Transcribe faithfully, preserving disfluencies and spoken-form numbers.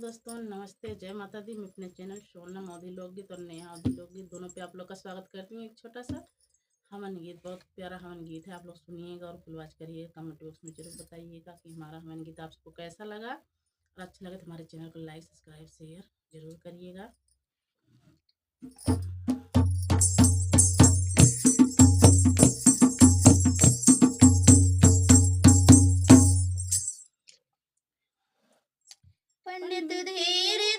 दोस्तों नमस्ते, जय माता दी। मैं अपने चैनल सोनम अवधी लोकगीत और नेहा अवधी लोकगीत दोनों पे आप लोग का स्वागत करती हूँ। एक छोटा सा हवन गीत, बहुत प्यारा हवन गीत है, आप लोग सुनिएगा और फुलवाच करिएगा, कमेंट बॉक्स में जरूर बताइएगा कि हमारा हवन गीत आप सबको कैसा लगा। और अच्छा लगे तो हमारे चैनल को लाइक, सब्सक्राइब, शेयर जरूर करिएगा। पंडित धीरे